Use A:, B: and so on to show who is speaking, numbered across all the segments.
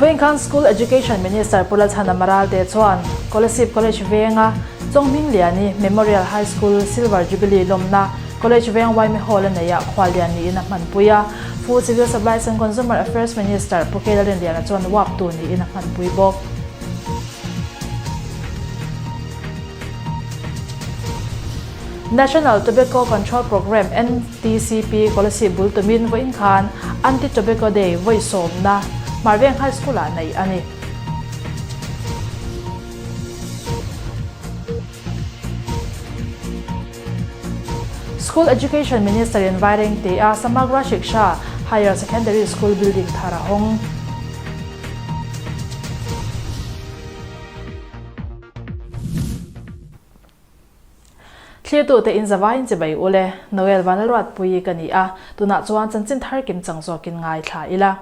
A: Vawiinkhan School Education Minister Pu Lalchhana Maralte chuan Kolasib College venga Chawnghmingliani Memorial High School Silver Jubilee lawmna College veng Waimi Hall a neihah khuallian niin a hmanpui a. Food, Civil Supplies and Consumer Affairs Minister Pu Kela Rinliana chuan uaptu niin a hmanpui bawk. National Tobacco Control Programme, NTCP, Kolasib bul tumin vawiin khan Anti-Tobacco Day vawi sawmna Hmarveng High School-ah neih a ni. School Education Minister-in Vairengte-a Samagra Shiksha Higher Secondary School building thar a hawng. Thlirtute in zavaiin chibai u le, Noel Vanlalruatpuii ka ni a, tunah chuan chanchin thar kim chang zawkin ngaithla ila.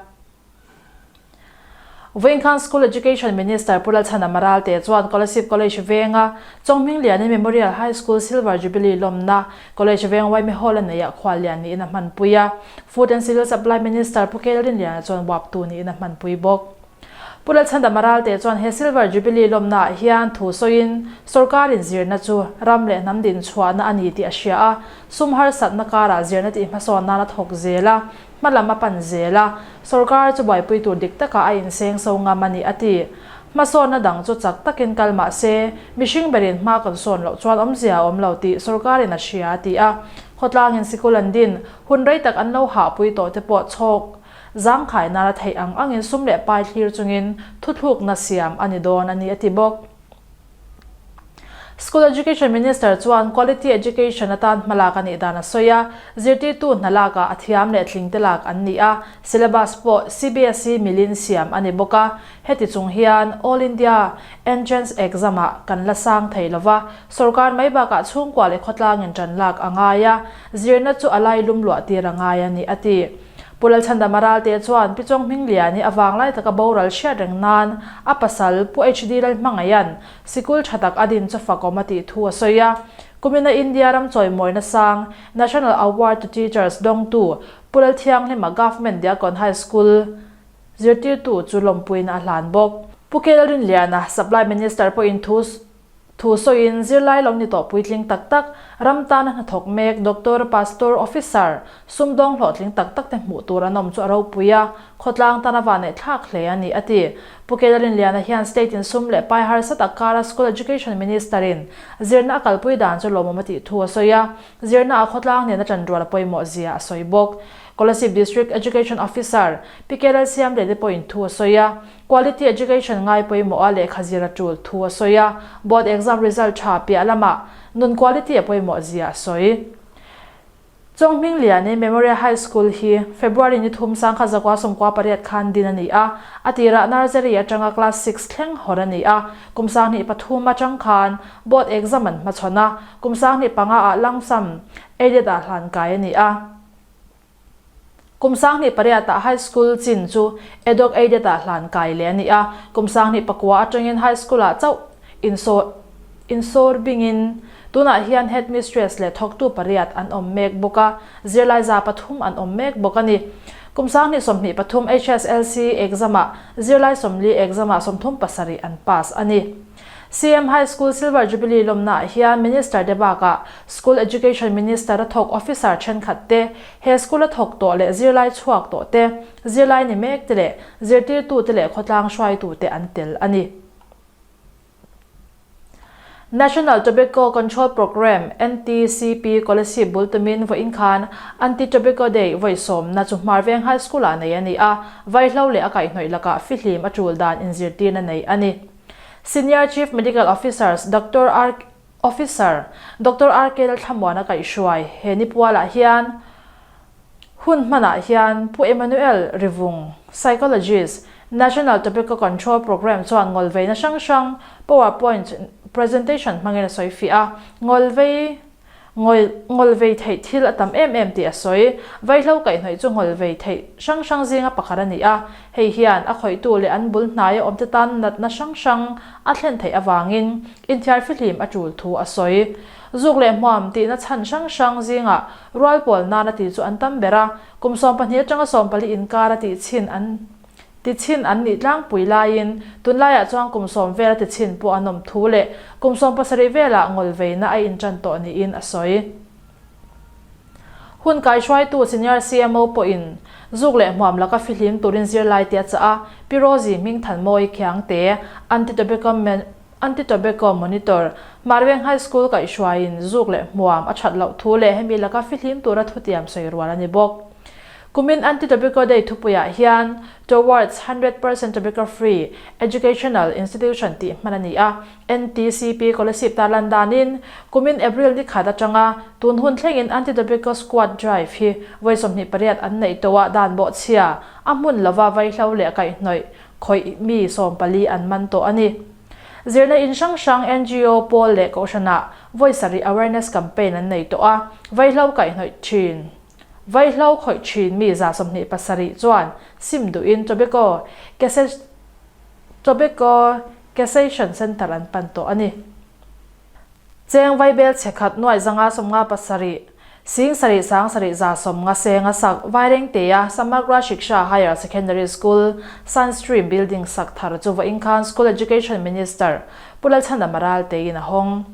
A: Vawiinkhan School Education Minister Pu Lalchhana Maralte chuan Kolasib College venga Chawnghmingliani Memorial High School Silver Jubilee lawmna College veng Waimi Hall a neihah khuallian niin a hmanpui a, Food and Civil Supply Minister Pu Kelrinliana chuan uaptu niin a hmanpui bawk. Pu Lalchhandama Ralte chuan he Silver Jubilee lawmnaah hian thu sawiin sorkarin zirna chu ram leh hnam din chhuahna a ni tih a hria a, sum harsatna karah zirna tih hmasawn nan a thawk zel a, hma lam a pan zel a, sorkar chu buaipui tur dik takah a inseng so ngam a ni a ti. Hmasawnna dang chu chak takin kal mah se, mihring berin hma kan sawn loh chuan awmzia a awm lo tih sorkarin a hria a ti a, khawtlangin sikul an din hun rei tak an lo hahpui tawh te pawh chhawk Zangkhai nana theih ang angin sum leh pai thlir chungin thuthlukna siam a ni dawn a ni a ti bawk. School Education Minister chuan Quality Education atan hmalak a nih dan a sawi a, zirtirtu hna lakah a thiam leh tlingte lak an ni a, syllabus pawh CBSE milin siam a ni bawk a, heti chung hian All India Entrance Exam-ah kan la sang thei lova, sorkar mai bakah chhungkua leh khawtlangin ṭan lak a ngai a, zirna chu a lailum luah tir a ngai a ni a ti. Pu Lalchhandama Ralte chuan Pi Chawnghmingliani a vanglai taka boral hriat reng nan a pasal Pu HD Lalhmangaian sikul tha tak a din chu fakawm a tih thu a sawi a. Kumina India ram chawimawina sang National Award to Teachers dawngtu Pu Lalthianghlima Government Diakon High School zirtirtu chu lawmpuina a hlan bawk. Pu K Lalrinliana, Supply Minister pawhin thu Thu sawiin zirlai lo ni tawh puitling tak tak, ram tana hnathawk mek, doctor, pastor, officer, sumdawng hlawhtling tak tak te hmuh tur an awm chu a ropui a, khawtlang tana vanneih thlak hle a ni, a ti. Pu Kelarinliana hian state in sum leh pai harsa tak kara School Education Minister in zirna a kalpui dan chu lawmawm a tih thu a sawi a, zirna ah khawtlang nena ṭanrual a pawimawh zia a sawi bawk. Kolasib District Education Officer, Pi Kelalsiamliani pawhin thu a sawi a, Quality Education ngai pawimawh a lehkha zir a tul thu a sawi a, Board exam result tha piah lamah nun quality a pawimawh zia a sawi. Chawnghmingliani Memorial High School hi February ni thum sangkhat zakua sawmkua pariat khan din a ni a, a tirah Nursery atanga Class Six thleng hawn a ni a, kum 2003 atang khan Board exam an hmachhawn a, kum 2005 ah Langsam Aided ah hlan kai a ni a. Kum 2008 ah High School chin chu Edok Aided ah hlan kai leh a ni a, kum 2009 atangin High School ah chauh insawr insawr bingin tunah hian Headmistress leh thawktu pariat an awm mek bawk a, zirlai 300 an awm mek bawk a ni. Kum 2023 HSLC exam ah zirlai 40 exam ah 37 an pass a ni. CM High School Silver Jubilee lawmnaah hian Minister te bakah School Education Minister a thawk officer thenkhat te, he school a thawk tawh leh zirlai chhuak tawh te, zirlai ni mek te leh zirtirtu te leh khawtlang hruaitu te an tel a ni. National Tobacco Control Programme, NTCP, Kolasib bul tumin vawiin khan Anti-Tobacco Day vawi sawmna chu Hmarveng High School-ah nei a ni a, vaihlo leh a kaihhnawih lakah fihlim a tul dan inzirtirna nei a ni. Senior Chief Medical Officers Doctor R Officer Doctor RK Lalthlamuana kaihhruai he nipualah hian hun hmanah hian Pu Emmanuel Rivung, Psychologist, National Tobacco Control Programme chuan ngawlveina hrang hrang powerpoint presentation hmangin a sawi fiah a, ngawlvei Ngawi, ngawl vei theih thil a tam em em tih a sawi. Vaihlo kaihhnawih chu ngawl vei theih hrang hrang zinga pakhat a ni a, hei hian a khawihtu leh an bul hnaia awmte tan natna hrang hrang a thlen theih avangin inthiar fihlim a tul thu a sawi. Zuk leh hmuam tihna chhan hrang hrang zingah rual pawl nana ti chu an tam ber a, kum 12 atanga 14 inkar a tih chhin an. Tichin an nih tlangpui laiin tunlaiah chuan kum sawm vela tichin pawh an awm thu leh kum 17 velah ngawlveina a intan tawh niin a sawi. Hun kaihruaitu Senior CMO pawhin zuk leh hmuam laka fihlim turin zirlai te a chah a, Pi Rosie Hmingthanmawi Khiangte, Anti-Tobacco Anti-Tobacco Monitor, Marveng High School kaihhruaiin zuk leh hmuam a that loh thu leh hemi laka fihlim tura thutiam sawi rual a ni bawk. Kumin Anti-Tobacco Day thupuiah hian Towards 100% Tobacco Free Educational Institution tih hman a ni a, NTCP Kolasib tarlan danin kumin April ni khat atanga tun hun thlengin Anti-Tobacco Squad Drive hi vawi 28 an neih tawh a, dan bawhchhia a hmun lova vaihlo leh kaihhnawih khawih mi 14 an man tawh a ni. Zirna in hrang hrang NGO pawl leh kohhranah vawi sarih awareness campaign an nei tawh a, vaihlo kaihhnawih thin. Vaihlo khawih thin mi 27 chuan sim duhin Tobacco Tobacco Cessation Centre an pan tawh a ni. Cheng vaibel chhe khat nuai 557, 7 7 70 seng a sak Vairengtea Samagra Shiksha Higher Secondary School Science Stream Building sak thar chu vawiin khan School Education Minister Pu Lalchhana Maral teiin a hawng.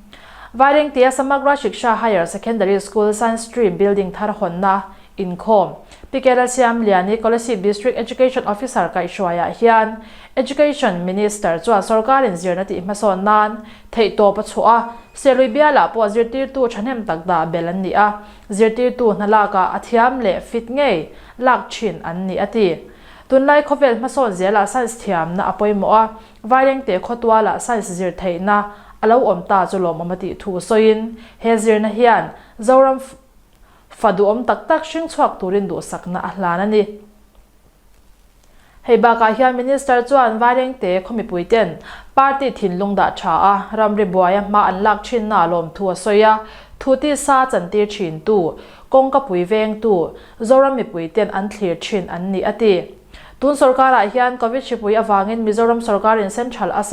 A: Vairengtea Samagra Shiksha Higher Secondary School Science Stream Building thar hawnna Inkhawm, Pi Kerala Siamliani Kolasib District Education Officer kaihhruaiah hian Education Minister chuan sorkarin zirna tih hmasawn nan theihtawp a chhuah a, Serlui bialah pawh zirtirtu thahnem tak dah bel an ni a, zirtirtu hna lakah a thiam leh fit ngei lak thin an ni a ti. Tunlai khawvel hmasawn zelah science thiamna a pawimawh a, Vairengte khawtualah science zir theihna a lo awm ta chu lawmawm a tih thu sawiin he zirna hian Zoram Fa duhawm tak tak hring chhuak turin duhsakna a hlan a ni. Hei bakah hian Minister chuan Vairengte khaw mipuiten party thinlung dah tha a, ramri buaia hma an lak thinna a lawmthu a sawi a, thu tisa chantir thintu, kawngka pui vengtu, Zoram mipuiten an thlir thin an ni a ti. Tun sorkarah hian Covid hripui avangin Mizoram sorkarin Central a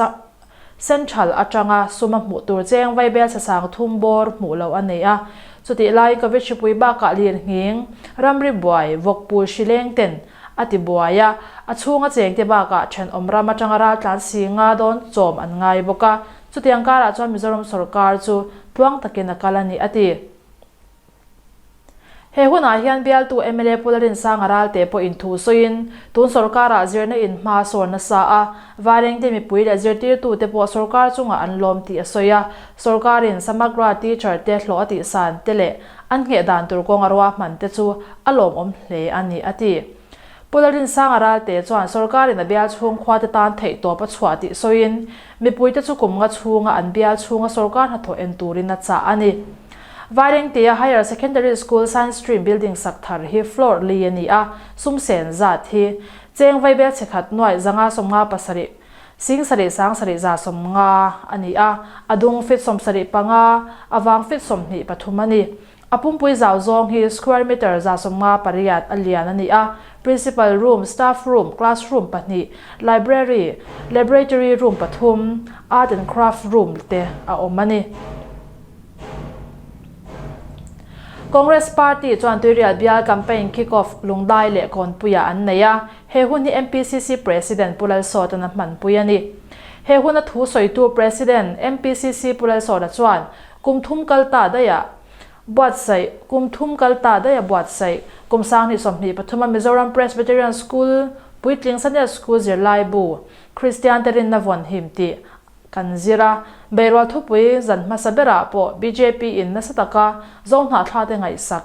A: Central atanga suma hmuh tur cheng vaibel sasang thum bawr hmuh loh a nei a. Chutih lai Covid hripui bakah lir nghing, ramri buai, vawkpul hri leng ten a ti buai a, a chhunga chengte bakah thenawm ram atanga raltlan si nga dawn chawm an ngai bawk a. Chutiang karah chuan Mizoram sorkar chu tluang takin a kal a ni a ti. He hunah hian bialtu mla Pu Larinsanga Ralte pawhin thu sawiin, tun sorkarah zirna in hma a sawn nasa a, Vairengte mipui leh zirtirtute pawh sorkar chungah an lawm tih a sawi a, sorkarin Samagra teacher te hlawh a tihsan te leh an ngheh dan tur kawng a ruahman te chu a lawmawm hle a ni a ti. Pu Larinsanga Ralte chuan sorkarin a bial chhung khuate tan theihtawp a chhuah tih sawiin, mipuite chu kum nga chhunga an bial chhunga sorkar hnathawh en turin a chah a ni. Vairengtea Higher Secondary School Science Stream building sak thar hi floor li a ni a, sum sen zat hi cheng vaibel chhe khat nuaih 557, 7 7 190 a ni a, a dung feet 75, a vang feet 23 a ni. A pumpui zau zawng hi square meter 158 a lian a ni a, Principal room, staff room, classroom pahnih, library, laboratory room pathum, art and craft room te a awm a ni. Congress Party chuan Tuirial bial campaign kick-off Lungdai leh Kawnpuiah an nei a, he hun hi MPCC President Pu Lalsawta'n a hmanpui a ni. He huna thu sawitu President MPCC Pu Lalsawta chuan kum thum kal ta daihah buatsaih kum thum kal ta daih a buatsaih kum 2023 a Mizoram Presbyterian School puitling Sunday School zirlaibu Kristian te rinna vawn him tih kan zir a, Beirual thupui zan hmasa berah pawh bjp in nasa taka Zohnahthlate ngaihsak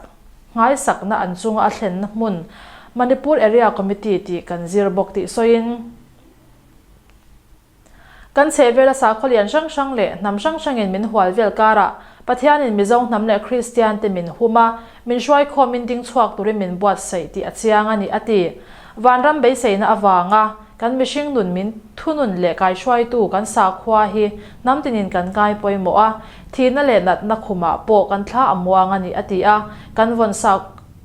A: nghaisakna an chunga a thlenna hmun Manipur Area Committee tih kan zir bawk tih sawiin, Kan chhehvela sakhaw lian hrang hrang leh hnam hrang hrangin min hual vel karah Pathianin Mizo hnam leh Kristiante min hum a, min hruaikhawmin ding chhuak turin min buatsaih tih a chiang a ni, a ti. Vanram beiseina avanga kan mihring nun min thunun leh kaihruaitu kan sakhua hi hnam tinin kan ngai pawimawh a, thihna leh natna khumah pawh kan thla a muang a ni, a ti a, kan vawn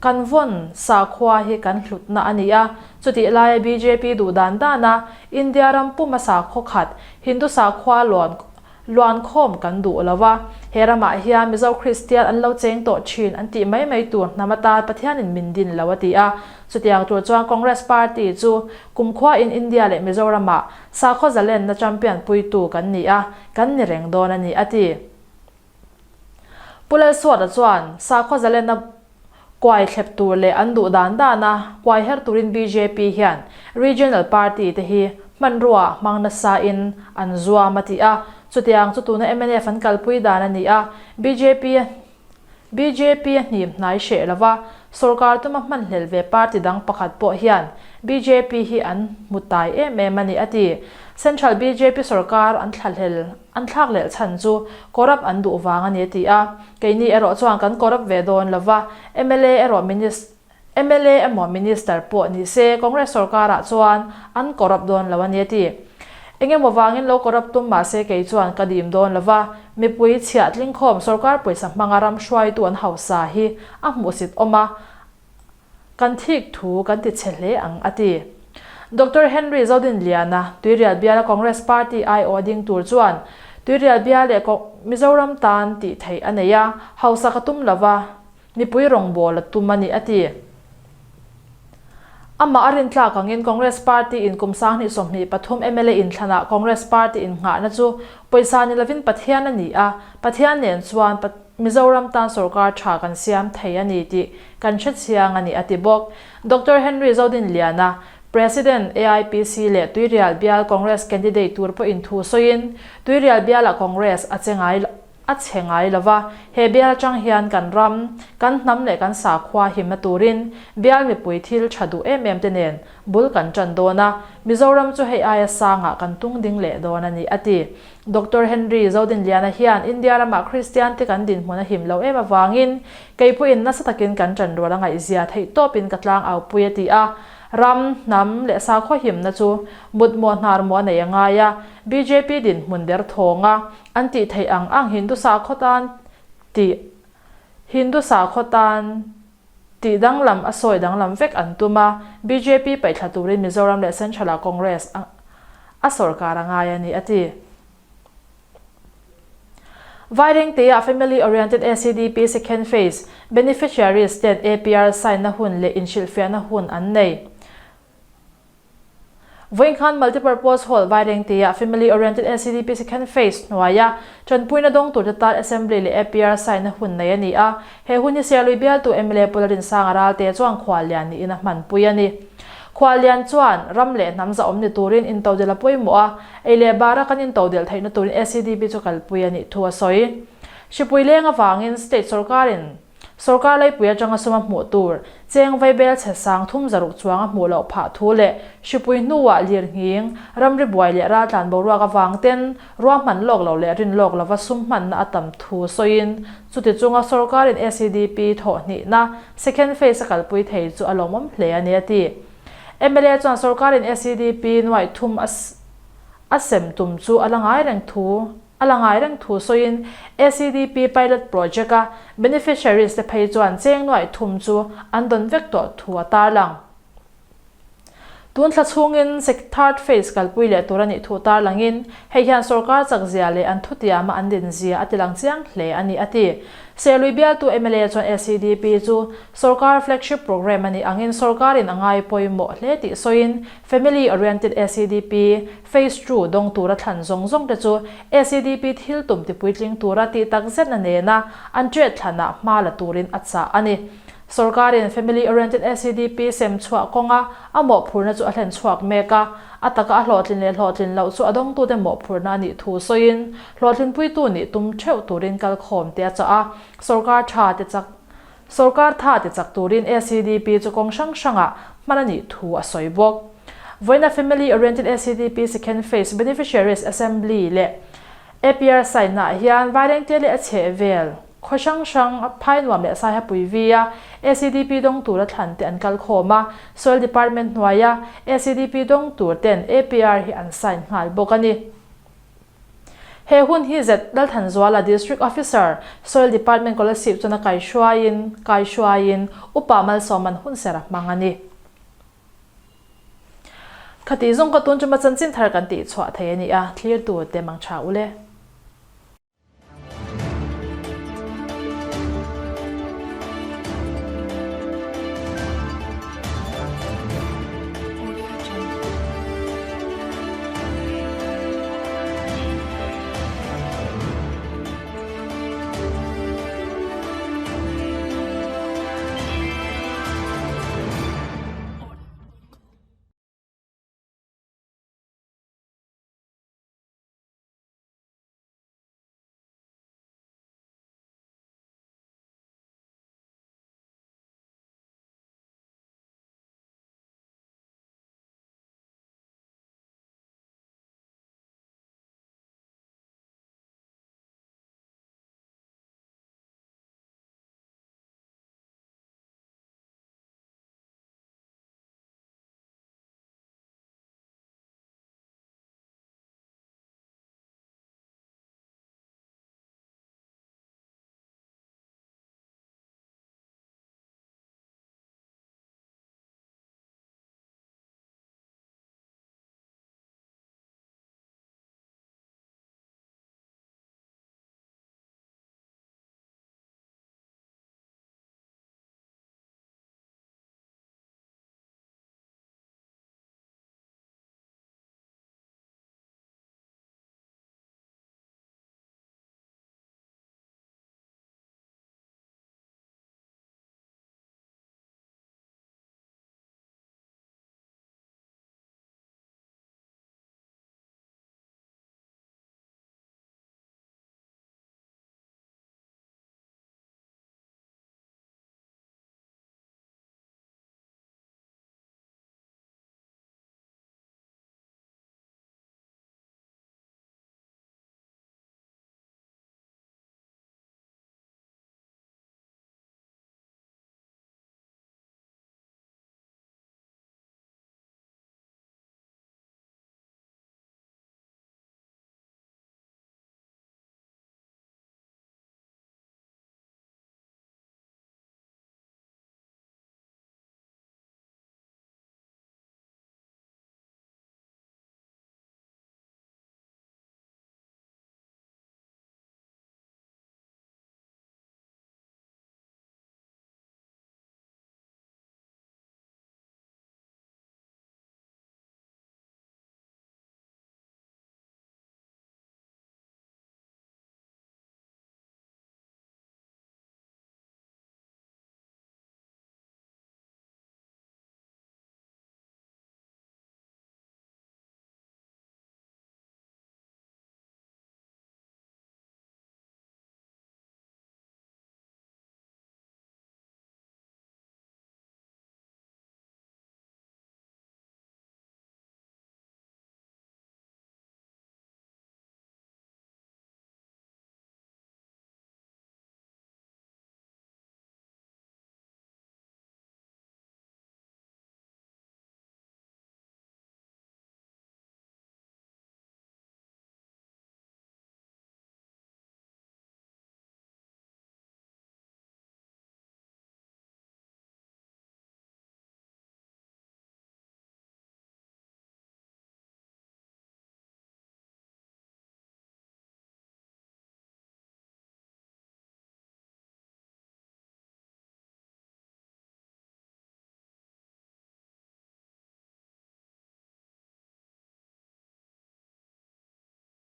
A: kan vawn sakhua hi kan hlutna a ni a, chutih laia bjp duh dan dana India ram puma sakhaw khat Hindu sakhua lawn. Luan khawm kan duh lo a, he ramah hian Mizo Kristian an lo cheng tawh thin an tih mai mai tur hnam atan Pathianin min din lo a ti a. Chutiang tur chuan Congress Party chu kumkhua in India leh Mizoramah sakhaw zalenna champion puitu kan ni a, kan ni reng dawn a ni a ti. Pu Lalsuata chuan sakhaw zalenna kuai thlep tur leh an duh dan dana kuai her turin bjp hian regional party te hi hmanrua hmang nasa in an zuam a ti a, chutiang chu tuna mnf an kalpui dan a ni a, bjp bjp a hnim hnai hreh lova sorkar tuma hmanhlel ve party dang pakhat pawh hian bjp hi an hmu tai em em a ni a ti. Central bjp sorkar an thlahlel an thlakhlelh chhan chu corrupt an duh vang a ni a ti a. Keini erawh chuan kan corrupt ve dawn lo va, mla erawh minis mla emaw minister pawh ni se Congress sorkarah chuan an corrupt dawn lo a ni a ti. Engemaw vangin lo corrupt tum mah se kei chuan ka dim dawn lo va, mipui chhiah tlingkhawm sorkar pawisa hmanga ram hruaitu an hausa hi a hmuhsit awm a, Kan thik thu kan ti chhe hle ang, a ti. Doctor Henry Zodinliana, Tuirial biala Congress Party aiawh ding tur chuan Tuirial bia leh Mizoram tan tih theih a nei a, hausak a tum lo va, mipui rawngbâwl a tum a ni, a ti. Amah a rintlak angin Congress Party in kum 2023 mla inthlanah Congress Party innghahna chu pawisa ni lovin Pathian a ni a, Pathian nen chuan Mizoram tan sorkar tha kan siam thei a ni tih kan hre chiang a ni a ti bawk. Doctor Henry Zodinliana, President AIPC leh Tuirial Bial Congress candidate tur pawhin thu sawiin, Tuirial Bialah Congress a che ngai a che ngai lova, he bial atang hian kan ram, kan hnam leh kan sakhua himna turin bial mipui thil tha duh em em te nen bul kan tan dawn a, Mizoram chu hei aia sangah kan tung ding leh dawn a ni a ti. Doctor Henry Zodinliana hian India ramah Kristian te kan dinhmun a him lo em avangin kei pawhin nasa takin kan ṭanrual a ngaihzia theih tawpin ka tlang aupui a ti a. Ram, hnam leh sakhaw himna chu mutmawh hnarmawh a nei a ngai a, bjp dinhmun der thawnga an tih theih ang ang Hindu sakhaw tan tih Hindu sakhaw tan tih danglam a sawi danglam vek an tum a, bjp paihthla turin Mizoram leh Central-ah Congress a a sawrkar a ngai a ni, a ti. Vairengtea Family Oriented ACDP Second Phase Beneficiaries ten APR sign-na hun leh inhrilhfiahna hun an nei. Vawinkhan Multipurpose Hall Vairengtea Family Oriented ACDP Second Phase hnuaia tanpuina dawng turte tan Assembly leh APR sign-na hun nei a ni a. He hun hi Serlui bialtu mla Pu Lalrinsanga Ralte chuan khuallian niin a hmanpui a ni. Khuallian chuan ram leh hnam zahawm ni turin intodelh a pawimawh a, ei leh bara kan intodelh theihna turin ACDP chu kalpui a nih thu a sawi. Hripui leng avangin State sorkarin Sorkar leipui atanga sum a hmuh tur cheng vaibel chhe sang thum zaruk chuang a hmuh loh phah thu leh hripui hnuah lirnghing, ramri buai leh raltlan boruak avang ten ruahman lawk lo leh rin lawk lova sum hmanna a tam thu sawiin chuti chunga sorkarin ACDP thawh hnihna second phase a kalpui thei chu a lawmawm hle a ni a ti. Mla chuan sorkarin ACDP nuaih thum a sem tum chu a la ngai reng thu A la ngai reng thu sawiin ACDP pilot project a beneficiaries te phei chuan cheng nuaih thum chu an dawn vek tawh thu a tarlang. Tun thla chhungin third phase kalpui leh tur a nih thu tarlangin hei hian sorkar chak zia leh an thutiama an din zia a tilang chiang hle a ni a ti. Serlui bialtu mla chuan ACDP chu sorkar flagship programme a nih angin sorkarin a ngai pawimawh hle tih sawiin Family Oriented ACDP Phase ii dawng tura thlan zawng zawng te chu ACDP thil tum tipuitling tura tih tak zetna nena an ṭet thlanah hma la turin a chah a ni. Sorkarin Family Oriented ACDP sem chhuah kawnga a mawhphurhna chu a hlen chhuak mek a, a taka a hlawhtlin leh hlawhtlin loh chu a dawngtute mawhphurhna a nih thu sawiin hlawhtlinpuitu nih tum ṭheuh turin kalkhawm te a chah a, sorkar ṭha te chak Sorkar tha ti chak turin ACDP chu kawng hrang hrangah hman a nih thu a sawi bawk. Vawiina Family Oriented ACDP Second Phase Beneficiaries Assembly leh APR sign-ah hian Vairengte leh a chhehvel khaw hrang hrang Phainuam leh Saihapui V-a ACDP dawng tura thlan te an kal khawm a, Soil Department hnuaia ACDP dawng tur ten APR hi an sign nghal bawk a ni. He hun hi Z Lalthanzuala District Officer, Soil Department Kolasib chuan a kaihruaiin kaihruaiin Upa Malsawman hunser a hmang a ni. Khatih zawng ka tun chuma chanchin thar kan tihchhuah thei a ni a, thlirtu te mang tha u le.